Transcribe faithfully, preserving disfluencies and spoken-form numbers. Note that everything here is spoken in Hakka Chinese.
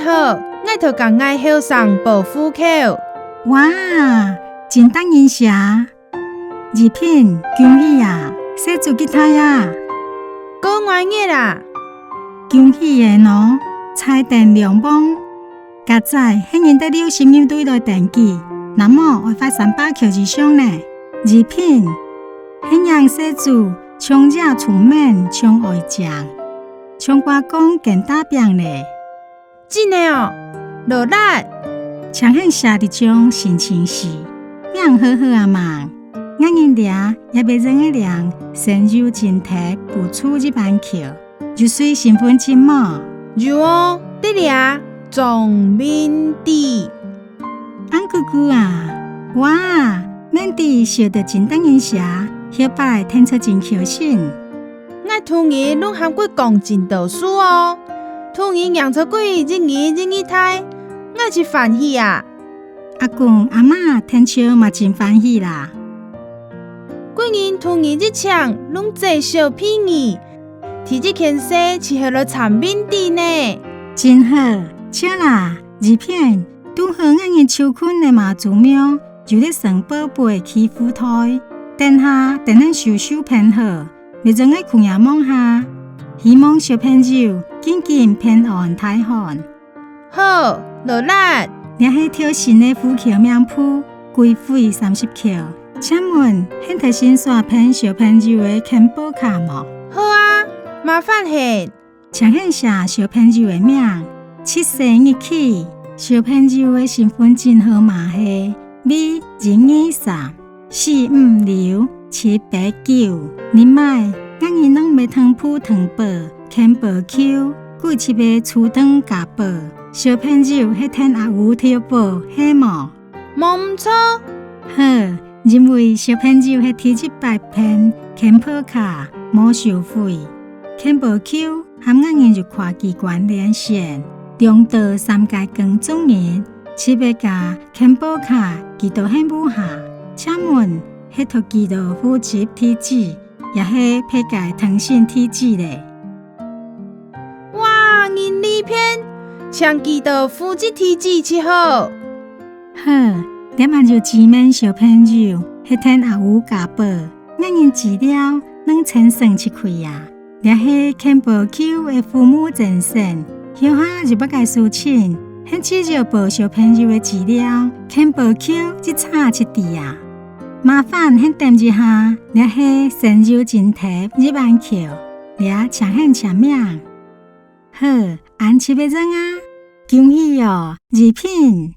好，𠊎討佮𠊎後生報戶口。哇，真得人惜！怡萍，恭喜啊，細子幾大啊？過滿月啊！恭喜你哦，財丁兩旺！ 佳哉係你得六十日內來登記，若無愛罰三百箍以上呢。怡萍，係你細子，像爺聰明，像哀靚，像瓜公更打拚咧。真个哦，勞力！請你寫一張申請書，名號好啊吂？𠊎人這也會認得你生有津貼補助一萬箍。 有隨身份證無？有哦，在這，張明智。恁久久啊，哇，明智笑得真得人惜，後擺定著真巧心。𠊎同你攏還過講真多事哦，同你䀴著佢一日一日大，𠊎真歡喜啊！ 阿公阿媽定著嘛真歡喜啦。歸日同你一場攏做小朋友，第一件事就係來參明智呢。真好，著啦，怡萍，堵好𠊎人就近个媽祖廟，有得生寶貝去戶袋，等下等𠊎手續辦好，會轉來共下望下。希望小朋友緊緊平安大漢。 好，勞力！這係頭先个戶口名簿，規費三十箍。請問，你得先刷辦小朋友个健保卡無？好啊，麻煩你。請你寫小朋友个名、出世日期。小朋友个身份證號碼係V一二三。 四五六七八九，這擺𠊎人攏無通補通報健保卡，佢就會自動加保。小朋友係跈阿母投保，係無？無毋著。好，因為小朋友係第一擺辦健保卡，無收費。健保卡 和𠊎人有跨機關連線，兩到三個工作日，就會共健保卡寄到你屋下。請問，係討寄到戶籍地址，也係別個通訊地址咧？哇，人利便，請寄到戶籍地址就好。好，這下就指明小朋友係跈阿母加保，𠊎人資料攏全省一區啊。 這係健保卡个服務專線，後下有麼个事情，你只要報小朋友个資料，健保卡一查就知啊。麻煩你等一下，這係生有津貼一萬箍，這請你簽名。好，恁就會用啊！恭喜哦，怡萍！